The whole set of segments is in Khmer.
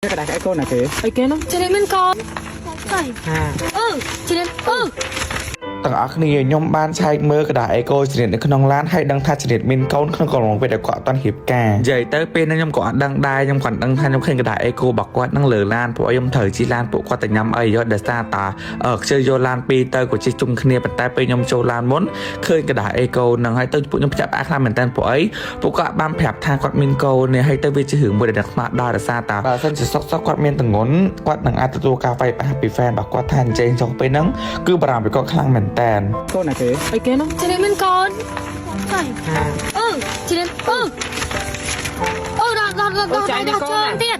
ក្តារក្អែកូនណាគេ អីគេនោះ ជិះមានកូន ហា អឺជិះអឺ ទាំងអស់គ្នាខ្ញុំបានឆែកមើលក្តារអេកូចរិតនៅក្នុងឡានហើយដឹងថាចរិតមានកូនក្នុងកំឡុងពេលដែលគាត់អត់ទាន់រៀបការនិយាយទៅពេលហ្នឹងខ្ញុំក៏អត់ដឹងដែរខ្ញុំគាត់ដឹងថាខ្ញុំឃើញក្តារអេកូរបស់គាត់នឹងលើឡានព្រោះខ្ញុំត្រូវជិះឡានពួកគាត់ទៅញ៉ាំអីយកដោយសារតាខ្ជិលយកឡានពីរទៅក៏ជិះជុំគ្នាប៉ុន្តែពេលខ្ញុំចូលឡានមុនឃើញក្តារអេកូហ្នឹងហើយទៅពួកខ្ញុំភ្ញាក់ផ្អើលខ្លាំងមែនតើពួកអីពួកគាត់បានប្រាប់ថាគាត់មានកូននេះហើយទៅវាជារឿងមួយដែលនឹកស្មានដល់ដោយសារតាបើសិនជាសុកសុកគាត់មានទងន់គាត់នឹងអាចទទួលការវាយប្រហារពី fan របស់គាត់ថាអញ្ចឹងចុងពេលហ្នឹងគឺបារម្ភពីគាត់ខ្លាំងមែនតើ កូនណាគេ អីគេនោះ ជិះមានកូន ហា អឺជិះអឺអឺដល់ដល់ដល់ដល់ដល់ជើងទៀត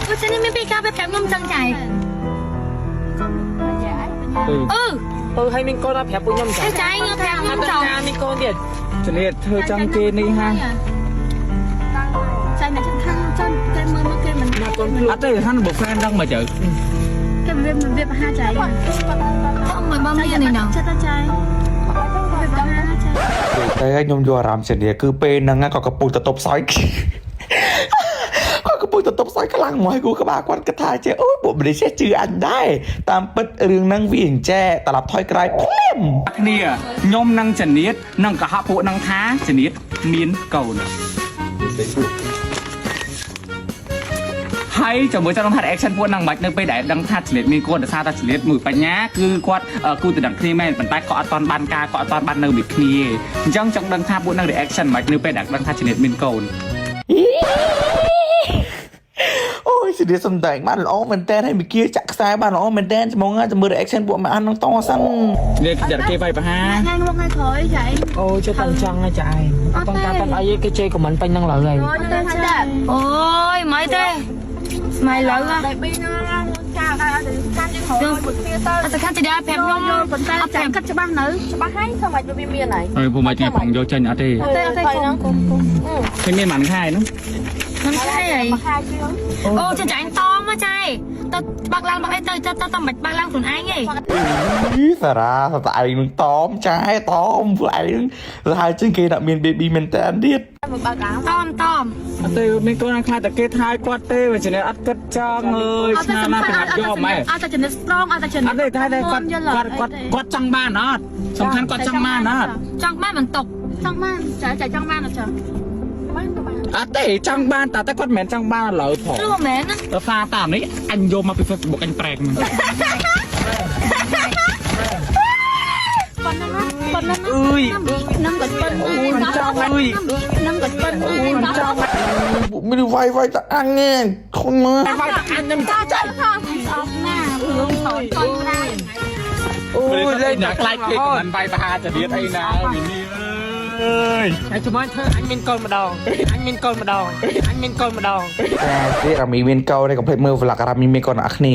អឺជិះមានពីការប្រាប់ខ្ញុំចឹងចៃអឺ ទៅឲ្យមានកូនដល់ប្រាប់ពួកខ្ញុំចា ចៃខ្ញុំប្រាប់ខ្ញុំចង់ ចាមានកូនទៀត ចរិតធ្វើចង់គេនេះហា ចៃអ្នកខាងចង់គេមើលមកគេមិន ណាកូនភ្លុ អត់ទេហាន់បើ fan ដឹងមកជើ គេវាវាបហាចៃ អមមិនបងមាននេះណោះ ចិត្តចៃវាបហាចៃ តែខ្ញុំយកអារម្មណ៍ជានេះគឺពេលហ្នឹងក៏កំពុងតែតបសើចគាត់កំពុងតែតបសើចខ្លាំងមកឲ្យគូក្បាលគាត់គិតថាចេះអូយពួកមនុស្សចេះជឿអញដែរតាមពិតរឿងហ្នឹងវាអញ្ចេះត្រឡប់ថយក្រោយភ្លាម គ្នាខ្ញុំនឹងចនិតនឹងកុហកពួកនឹងថាចនិតមានកូនហើយជាមួយចង់ថា action ពួកហ្នឹងមិននៅពេលដែលដឹងថាចលិតមានកូនដោយសារតែចលិតមួយបញ្ញាគឺគាត់គូទៅដឹងគ្នាមែនប៉ុន្តែក៏អត់តាន់បានការក៏អត់តាន់បាននៅមួយគ្នាអញ្ចឹងចង់ដឹងថាពួកហ្នឹង reaction មិននៅពេលដែលដឹងថាចលិតមានកូន អូយជាសំដែងបានល្អមែនតើហើយមីគាចាក់ខ្សែបានល្អមែនតើហ្មងចាំមើល reaction ពួកម៉ាក់ហ្នឹងតសិន នេះគេវាយប្រហារ ថ្ងៃមកថ្ងៃក្រោយចៃ អូចេះតែចង់ចាឯងអត់ការតាន់អីគេជេរខមមិនពេញហ្នឹងឡើយហើយ ទៅចា អូយមិនទេមិនលើ តែពីណាចាដល់ទៅកាន់យើងក្រោយមួយគ្នាទៅ អត់សំខាន់ជាដល់ប្រាប់ខ្ញុំ យល់ប៉ុន្តែចាគិតច្បាស់នៅ ច្បាស់ហើយធ្វើម៉េចវាមានហើយ អើពួកម៉េចថ្ងៃផងយកចេញអត់ទេ ទេអត់ទេកុំកុំកុំ ឃើញមានប៉ុន្មានខែហ្នឹង មិនខែអី ខែជាង អូចាចាញ់តមកចៃទៅបាក់ឡើងបាក់អីទៅទៅទៅមិនបាក់ឡើងខ្លួនឯងឯង អីសារ៉ាសតឯងនឹងតមចាយតមពួកឯងសាហាវជាងគេដាក់មាន baby មែនតើទៀត មកបើកអា តមតម អត់ទេមានកូនខ្លាចតែគេថាឲ្យគាត់ទេវាជាអ្នកអត់គិតចង់អើយ អត់តែ ស្នាណា សំ ប្រញាប់ ខាន់ យកម៉ែ អត់តែចំណិត strong អត់តែចំណិត អត់ទេតែតែគាត់គាត់គាត់គាត់ចង់បានអត់សំខាន់គាត់ចង់បានអត់ ចង់បានបន្ទុក ចង់បានចាចាចង់បានអត់ចា បានក៏បាន អត់ទេចង់បានតែតែគាត់មិនមែនចង់បានឥឡូវផង ព្រោះមែនណា ទៅសារតាមនេះអញយកមកពី Facebook អញប្រែកហ្នឹង ប៉ុណ្ណឹងប៉ុណ្ណឹង អើយ នឹងក៏ប៉ុណ្ណឹង មិនចង់អើយ នឹងក៏ប៉ុណ្ណឹង មិនចង់ ពួកមានវាយវាយតអញឯងខុនមក វាយតែអញនឹង ចាចាអត់ណារឿងតូចតូចណា អូយលេងតែខ្លាចគេមិនវាយប្រហារចរិតអីណាមីនីអើយ ហើយជំនាន់ធ្វើអញមានកូនម្ដងអញមានកូនម្ដងអញមានកូនម្ដង ចាទៀតអាមីមានកូនឯងកុំភ្លេចមើល vlog អាមីមានកូនអ្នកគ្នា